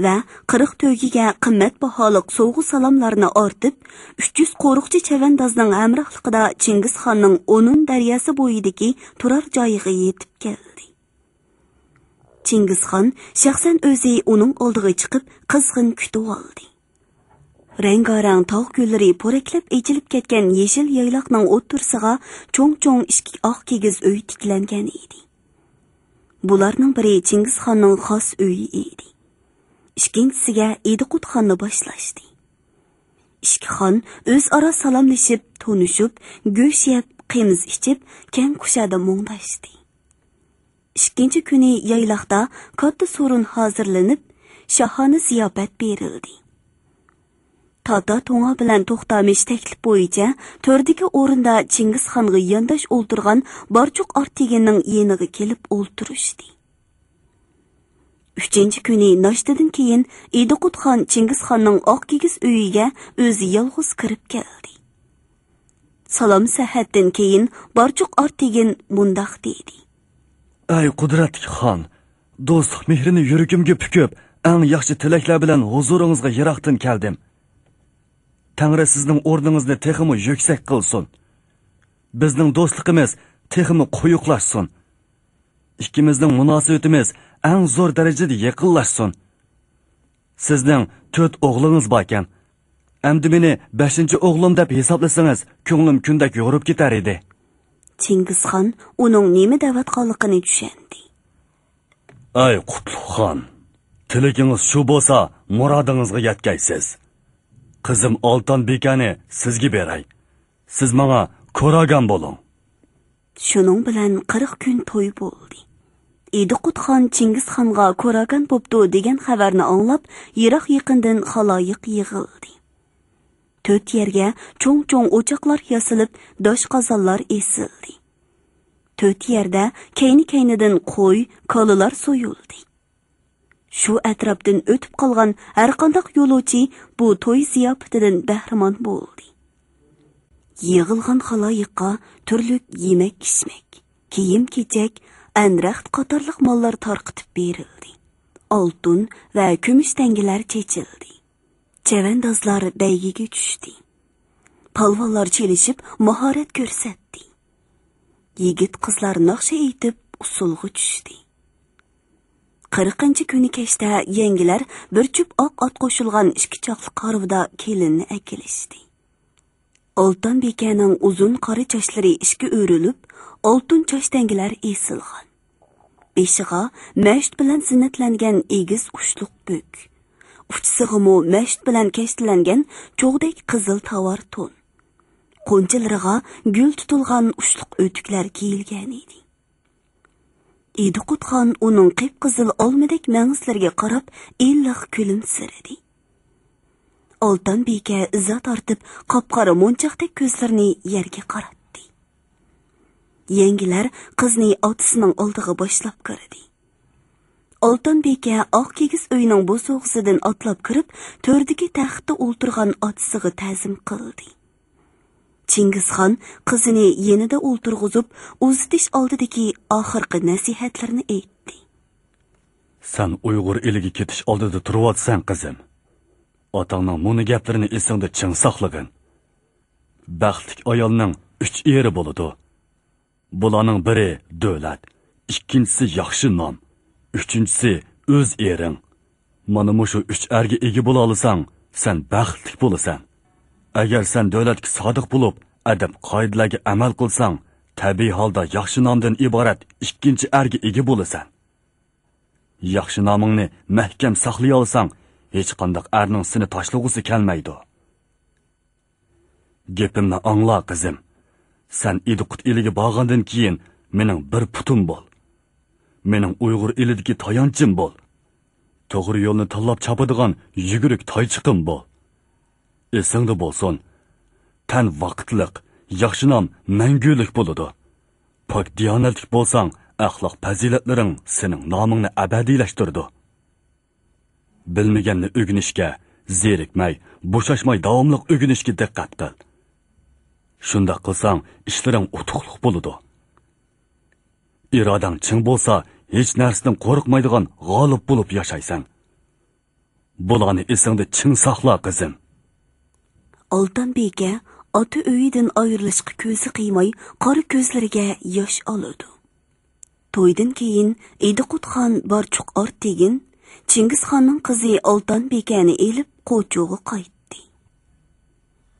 ۋە قىرىق تۆگىگە قىممەت باھالىق سوۋغا-سالاملارنى ئارتىپ، ئۈچ يۈز قورۇقچى چەۋەندازنىڭ ھەمراھلىقىدا چىڭگىزخاننىڭ ئونۇن دەرياسى بويىدىكى تۇرار جايىغا يېتىپ كەلدى. چىڭگىزخان شەخسەن ئۆزى ئۇنىڭ ئالدىغا چىقىپ، قىزغىن كۈتۈۋالدى. رەڭگارەڭ تاغ گۈللىرى پورەكلەپ ئېچىلىپ كەتكەن يېشىل يايلاقنىڭ ئوتتۇرىسىغا چوڭ-چوڭ ئىككى ئاق كىگىز ئۆي تىكلەنگەن ئىدى. بۇلارنىڭ بىرى چىڭگىزخاننىڭ خاس ئۆيى ئىدى. ئىككىنچىسىگە ئىدىقۇت خاننى باشلاشتى. ئىككى خان ئۆزئارا سالاملىشىپ، تونۇشۇپ، گۆش يەپ، قىمىز ئىچىپ، كەڭ كۇشادە مۇڭداشتى. ئىككىنچى كۈنى يايلاقتا كاتتا سورۇن ھازىرلىنىپ، شاھانە زىياپەت بېرىلدى. تاتا توڭا بىلەن توختامىش تەكلىپ بويىچە تۆردىكى ئورۇندا چىڭگىزخانغا يانداش ئولتۇرغان بارچۇق ئارتېگىننىڭ يېنىغا كېلىپ ئولتۇرۇشتى. ئۈچىنچى كۈنى ناشتىدىن كېيىن ئىدىقۇت خان چىڭگىزخاننىڭ ئاق كىگىز ئۆيىگە ئۆزى يالغۇز كىرىپ كەلدى. سالام سەھەتتىن كېيىن بارچۇق ئارتېگىن مۇنداق دېدى. ئەي قۇدرەتلىك خان، دوستلۇق مېھرىنى يۈرىكىمگە پۈكۈپ، ئەڭ ياخشى تىلەكلەر بىلەن ھۇزۇرىڭىزغا يىراقتىن كەلدىم. تەڭرى سىزنىڭ ئورنىڭىزنى تېخىمۇ يۈكسەك قىلسۇن. بىزنىڭ دوستلۇقىمىز تېخىمۇ قويۇقلاشسۇن. ئىككىمىزنىڭ مۇناسىۋىتىمىز ئەڭ زور دەرىجىدە يېقىنلاشسۇن. سىزنىڭ تۆت ئوغلىڭىز باركەن. ئەمدى مېنى بەشىنچى ئوغلۇم دەپ ھېسابلىسىڭىز، كۆڭلۈم كۈندەك يورۇپ كېتەر ئىدى. چىڭگىزخان ئۇنىڭ نېمە دەۋاتقانلىقىنى چۈشەندى. ئەي قۇتلۇق خان، تىلىكىڭىز شۇ بولسا، مۇرادىڭىزغا يەتكەيسىز. قىزىم ئالتان بىكەنى سىزگە بېرەي. سىز ماڭا كوراگان بولۇڭ. شۇنىڭ بىلەن قىرىق كۈن توي بولدى. ئىدىقۇت خان چىڭگىز خانغا كوراكان بوپتۇ دېگەن خەۋەرنى ئاڭلاپ، يىراق-يېقىندىن خالايىق يىغىلدى. تۆت يەرگە چوڭ-چوڭ ئوچاقلار ياسىلىپ، داش قازانلار ئېسىلدى. تۆت يەردە كەينى-كەينىدىن قوي، كالىلار سويۇلدى. شۇ ئەتراپتىن ئۆتۈپ قالغان ھەرقانداق يولۇچى بۇ توي زىياپىتىدىن بەھرىمەن بولدى. يىغىلغان خالايىققا تۈرلۈك يېمەك-ئىچمەك، كىيىم-كېچەك، ئەنرەخت قاتارلىق ماللار تارقىتىپ بېرىلدى. ئالتۇن ۋە كۈمۈش تەڭگىلەر چېچىلدى. چەۋەندازلار بەيگىگە چۈشتى. پالۋانلار چېلىشىپ ماھارەت كۆرسەتتى. يىگىت-قىزلار ناخشا ئېيتىپ ئۇسسۇلغا چۈشتى. قىرىقىنچى كۈنى كەچتە يەڭگىلەر بىر جۈپ ئاق ئات قوشۇلغان ئىككى چاقلىق ھارۋىدا كېلىننى ئەكېلىشتى. ئالتان بىكەنىڭ ئۇزۇن قارا چاچلىرى ئىككى ئۆرۈلۈپ، ئالتۇن چاچ تەڭگىلەر ئېسىلغان. بېشىغا مەشۈت بىلەن زىننەتلەنگەن ئېگىز ئۇچلۇق بۆك. ئۇچىسىغىمۇ مەشۈت بىلەن كەشتىلەنگەن چوغدەك قىزىل تاۋار تون. قونچىلىرىغا گۈل تۇتۇلغان ئۇچلۇق ئۆتۈكلەر كىيىلگەنىدى. ئىدىقۇت خان ئۇنىڭ قىپقىزىل ئالمىدەك مەڭزىلىرىگە قاراپ ئىللىق كۈلۈمسىرىدى. ئالتان بىكە ئىزا تارتىپ، قاپقارا مونچاقتەك كۆزلىرىنى يەرگە قاراتتى. يەڭگىلەر قىزنى ئاتىسىنىڭ ئالدىغا باشلاپ كىردى. ئالتان بىكە ئاق كىگىز ئۆينىڭ بوسۇغىسىدىن ئاتلاپ كىرىپ، تۆردىكى تەختتە ئولتۇرغان ئاتىسىغا تەزىم قىلدى. چىڭگىزخان قىزىنى يېنىدا ئولتۇرغۇزۇپ، ئۇزىتىش ئالدىدىكى ئاخىرقى نەسىھەتلىرىنى ئېيتتى. سەن ئۇيغۇر ئېلىگە كېتىش ئالدىدا تۇرۇۋاتىسەن، قىزىم. ئاتاڭنىڭ مۇنۇ گەپلىرىنى ئېسىڭدە چىڭ ساقلىغىن. بەختلىك ئايالنىڭ ئۈچ ئېرى بولىدۇ. بۇلارنىڭ بىرى دۆلەت، ئىككىنچىسى ياخشى نام، ئۈچىنچىسى ئۆز ئېرىڭ. مانا مۇشۇ ئۈچ ئەرگە ئىگە بولالىساڭ، سەن بەختلىك بولىسەن. ئەگەر سەن دۆلەتكە سادىق بولۇپ، ئەدەپ-قائىدىلەرگە ئەمەل قىلساڭ، تەبىئىي ھالدا ياخشى نامدىن ئىبارەت ئىككىنچى ئەرگە ئىگە بولىسەن. ياخشى نامىڭنى مەھكەم ساقلىيالىساڭ، ھېچقانداق ئەرنىڭ سېنى تاشلىغۇسى كەلمەيدۇ. گېپىمنى ئاڭلا، قىزىم. سەن ئىدىقۇت ئېلىگە بارغاندىن كېيىن، مېنىڭ بىر پۇتۇم بول. مېنىڭ ئۇيغۇر ئېلىدىكى تايانچىم بول. توغرا يولنى تاللاپ چاپىدىغان يۈگۈرۈك تايچىقىم بول. ئېسىڭدە بولسۇن، تەن ۋاقىتلىق، ياخشى نام مەڭگۈلۈك بولىدۇ. پاك دىيانەتلىك بولساڭ، ئەخلاق پەزىلەتلىرىڭ سېنىڭ نامىڭنى ئەبەدىيلەشتۈرىدۇ. بىلمىگەننى ئۆگىنىشكە زېرىكمەي، بوشاشماي داۋاملىق ئۆگىنىشكە دىققەت قىل. شۇنداق قىلساڭ، ئىشلىرىڭ ئۇتۇقلۇق بولىدۇ. ئىرادەڭ چىڭ بولسا، ھېچ نەرسىدىن قورقمايدىغان غالىب بولۇپ ياشايسەن. بۇلارنى ئېسىڭدە چىڭ ساقلا، قىزىم. ئالتان بىكە ئاتا ئۆيىدىن ئايرىلىشقا كۆزى قىيماي، قارا كۆزلىرىگە ياش ئالىدۇ. تويدىن كېيىن ئىدىقۇت خان بارچۇق ئارتېگىن، چىڭگىز خاننىڭ قىزى ئالتان بىكەنى ئېلىپ، قوچۇغا قايتتى.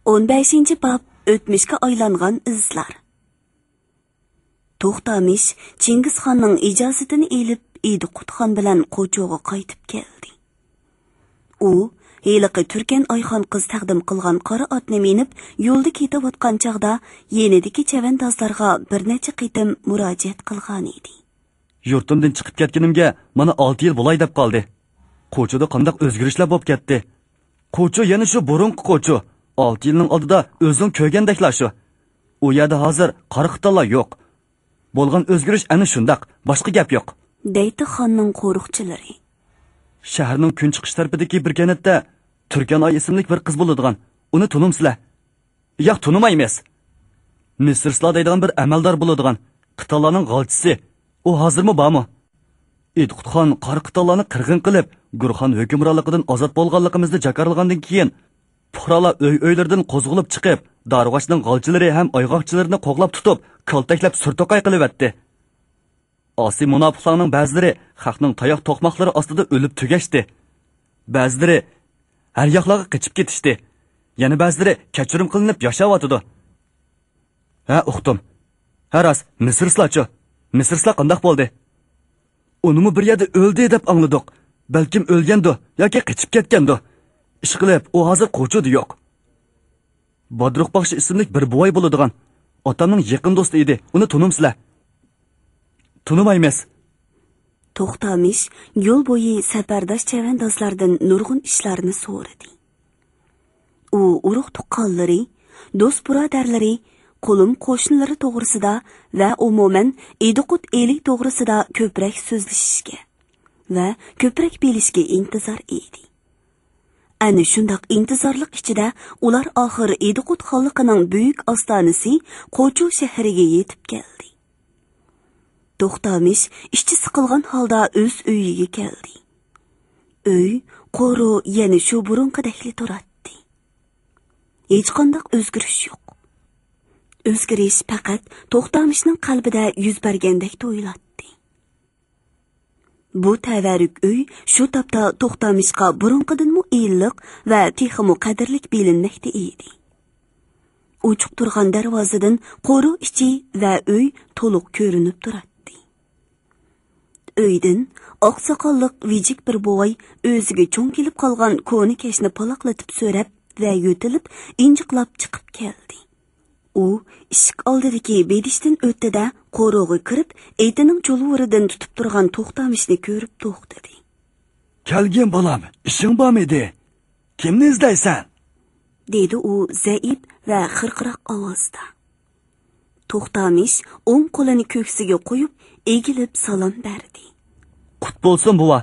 ئون بەشىنچى باب، ئۆتمۈشكە ئايلانغان ئىزلار. توختامىش چىڭگىز خاننىڭ ئىجازىتىنى ئېلىپ، ئىدىقۇت خان بىلەن قوچۇغا قايتىپ كەلدى. ئۇ ھېلىقى تۈركەن ئايخان قىز تەقدىم قىلغان قارا ئاتنى مىنىپ، يولدا كېتىۋاتقان چاغدا يېنىدىكى چەۋەندازلارغا بىر نەچچە قېتىم مۇراجىئەت قىلغانىدى. يۇرتۇمدىن چىقىپ كەتكىنىمگە مانا ئالتە يىل بولاي دەپ قالدى. قوچۇدا قانداق ئۆزگىرىشلەر بولۇپ كەتتى. قوچۇ يەنە شۇ بۇرۇنقى قوچۇ. ئالتە يىلنىڭ ئالدىدا ئۆزۈڭ كۆرگەندەكلا شۇ. ئۇ يەردە ھازىر قارا قىتانلار يوق. بولغان ئۆزگىرىش ئەنە شۇنداق، باشقا گەپ يوق. دەيتتى خاننىڭ قورۇقچىلىرى. شەھەرنىڭ كۈنچىقىش تەرىپىدىكى بىر كەنتتە تۈركەن ئاي ئىسىملىك بىر قىز بولىدىغان. ئۇنى تونۇمسىلەر؟ ياق، تونۇمايمىز. مىسىرسلا دەيدىغان بىر ئەمەلدار بولىدىغان، قىتانلارنىڭ غالچىسى. ئۇ ھازىرمۇ بارمۇ؟ ئىدىقۇتخان قارا قىتانلارنى قىرغىن قىلىپ، گۇرخان ھۆكۈمرانلىقىدىن ئازاد بولغانلىقىمىزنى جاكارلىغاندىن كېيىن، پۇقرالار ئۆي-ئۆيلىرىدىن قوزغىلىپ چىقىپ، دارىغاچنىڭ غالچىلىرى ھەم ئايغاقچىلىرىنى قوغلاپ تۇتۇپ، كالتەكلەپ سۈر توقاي قىلىۋەتتى. ئاسىي مۇناپىقلارنىڭ بەزىلىرى خەقنىڭ تاياق توقماقلىرى ئاستىدا ئۆلۈپ تۈگەشتى. بەزىلىرى ھەر ياقلارغا قېچىپ كېتىشتى. يەنە بەزىلىرى كەچۈرۈم قىلىنىپ ياشاۋاتىدۇ. ھە، ئۇقتۇم. ھە، راست، مىسىرسىلاچۇ؟ مىسىرسىلا قانداق بولدى؟ ئۇنىمۇ بىر يەردە ئۆلدى دەپ ئاڭلىدۇق. بەلكىم ئۆلگەندۇ ياكى قېچىپ كەتكەندۇ. ئىشقىلىپ، ئۇ ھازىر قوچۇدا يوق. بادروق باخشى ئىسىملىك بىر بوۋاي بولىدىغان. ئاتامنىڭ يېقىن دوستى ئىدى. ئۇنى تونۇمسىلەر؟ تونۇمايمىز. توختامىش يول بويى سەپەرداش چەۋەندازلاردىن نۇرغۇن ئىشلارنى سورىدى. ئۇ ئۇرۇق-تۇغقانلىرى، دوست-بۇرادەرلىرى، قولۇم-قوشنىلىرى توغرىسىدا ۋە ئومۇمەن ئىدىقۇت ئېلى توغرىسىدا كۆپرەك سۆزلىشىشكە ۋە كۆپرەك بىلىشكە ئىنتىزار ئىدى. ئەنە شۇنداق ئىنتىزارلىق ئىچىدە ئۇلار ئاخىر ئىدىقۇت خانلىقىنىڭ بۈيۈك ئاستانىسى قوچۇ شەھىرىگە يېتىپ كەلدى. توختامىش ئىچى سىقىلغان ھالدا ئۆز ئۆيىگە كەلدى. ئۆي، قورۇ يەنە شۇ بۇرۇنقىدەكلا تۇراتتى. ھېچقانداق ئۆزگىرىش يوق. ئۆزگىرىش پەقەت توختامىشنىڭ قەلبىدە يۈز بەرگەندەك تۇيۇلاتتى. بۇ تەۋەررۈك ئۆي شۇ تاپتا توختامىشقا بۇرۇنقىدىنمۇ ئىللىق ۋە تېخىمۇ قەدىرلىك بىلىنمەكتە ئىدى. ئوچۇق تۇرغان دەرۋازىدىن قورۇ ئىچى ۋە ئۆي تولۇق كۆرۈنۈپ تۇراتتى. ئۆيدىن ئاقساقاللىق ۋىجىك بىر بوۋاي ئۆزىگە چوڭ كېلىپ قالغان كونا كەشنى پالاقلىتىپ سۆرەپ ۋە يۆتىلىپ، ئىنجىقلاپ چىقىپ كەلدى. ئۇ ئىشىك ئالدىدىكى بېدىشتىن ئۆتتى-دە، قورۇغا كىرىپ، ئېتىنىڭ جۇلۋۇرىدىن تۇتۇپ تۇرغان توختامىشنى كۆرۈپ توختىدى. «كەلگىن، بالام، ئىشىڭ بارمىدى؟ كىمنى ئىزدەيسەن؟» دېدى ئۇ زەئىپ ۋە خىرقىراق ئاۋازدا. توختامىش ئوڭ قولىنى كۆكسىگە قويۇپ، ئېگىلىپ سالام بەردى. «قۇت بولسۇن، بوۋا.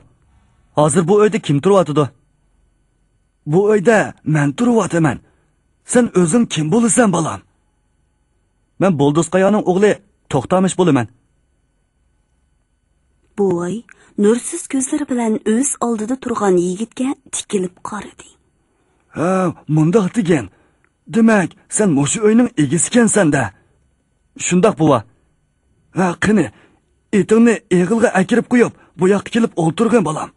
ھازىر بۇ ئۆيدە كىم تۇرۇۋاتىدۇ؟» «بۇ ئۆيدە مەن تۇرۇۋاتىمەن. سەن ئۆزۈڭ كىم بولىسەن، بالام؟» «مەن بولدۇز قايانىڭ ئوغلى توختامىش بولىمەن.» بوۋاي نۇرسىز كۆزلىرى بىلەن ئۆز ئالدىدا تۇرغان يىگىتكە تىكىلىپ قارىدى. «ھە، مۇنداق دېگىن. دېمەك، سەن مۇشۇ ئۆينىڭ ئىگىسىكەنسەن-دە؟» «شۇنداق، بوۋا.» «ھە، قېنى، ئېتىڭنى ئېغىلغا ئەكىرىپ قويۇپ، بۇ ياققا كېلىپ ئولتۇرغىن، بالام.»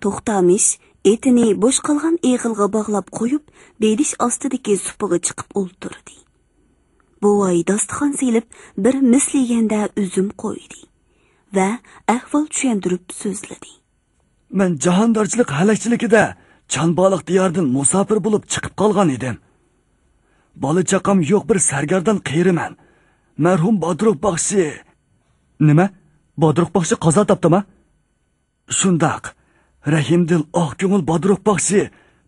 توختامىش ئېتىنى بوش قالغان ئېغىلغا باغلاپ قويۇپ، بېدىش ئاستىدىكى سۇپىغا چىقىپ ئولتۇردى. بوۋاي داستىخان سېلىپ، بىر مىس يېگەندە ئۈزۈم قويدى ۋە ئەھۋال چۈشەندۈرۈپ سۆزلىدى. «مەن جاھاندارچىلىق ھەلەكچىلىكىدە چانبالىق دىيارىدىن مۇساپىر بولۇپ چىقىپ قالغان ئىدىم. بالا-چاقام يوق بىر سەرگەردان قېرىمەن. مەرھۇم بادروف باخشى...» «نېمە؟ بادروف باخشى قازا تاپتىما؟» «شۇنداق. رەھىمدىل، ئاق كۆڭۈل بادروف باخشى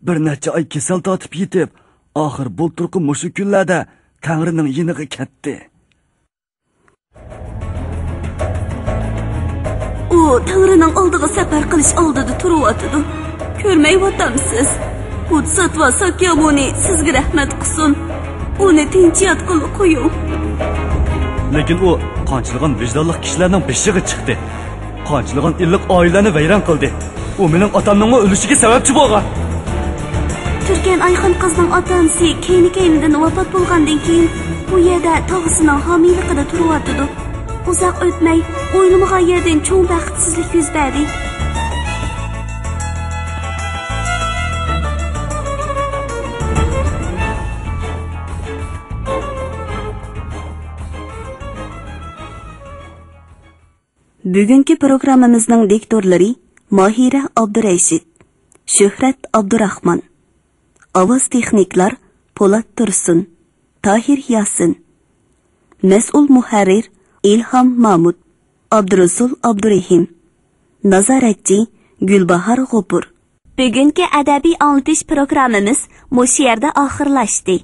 بىر نەچچە ئاي كېسەل تارتىپ يېتىپ، ئاخىر بۇلتۇرقى مۇشۇ كۈنلەردە تەڭرىنىڭ يېنىغا كەتتى.» ئۇ تەڭرىنىڭ ئالدىغا سەپەر قىلىش ئالدىدا تۇرۇۋاتىدۇ. كۆرمەيۋاتامسىز؟ بودىساتۋا ساكيامۇنى سىزگە رەھمەت قىلسۇن. ئۇنى تىنچ ياتقىلى قويۇڭ. لېكىن ئۇ قانچىلىغان ۋىجدانلىق كىشىلەرنىڭ بېشىغا چىقتى. قانچىلىغان ئىللىق ئائىلىلەرنى ۋەيران قىلدى. ئۇ مېنىڭ ئاتامنىڭمۇ ئۆلۈشىگە سەۋەبچى بولغان. تۈركەن ئايخان قىزنىڭ ئاتا-ئانىسى كەينى-كەينىدىن ۋاپات بولغاندىن كېيىن، بۇ يەردە تاغىسىنىڭ ھامىيلىقىدا تۇرۇۋاتىدۇ. ئۇزاق ئۆتمەي، ئويلىمىغان يەردىن چوڭ بەختسىزلىك يۈز بەردى. بۈگۈنكى پروگراممىمىزنىڭ دىكتورلىرى ماھىرە ئابدۇرەشىت، شۆھرەت ئابدۇراخمان. ئاۋاز تېخنىكلار پولات تۇرسۇن، تاھىر ياسىن. مەسئۇل مۇھەررىر ئىلھام مامۇت، ئابدۇرۇسۇل ئابدۇرېھىم. نازارەتچى گۈلباھار غوپۇر. بۈگۈنكى ئەدەبىي ئاڭلىتىش پروگراممىمىز مۇشۇ يەردە ئاخىرلاشتى.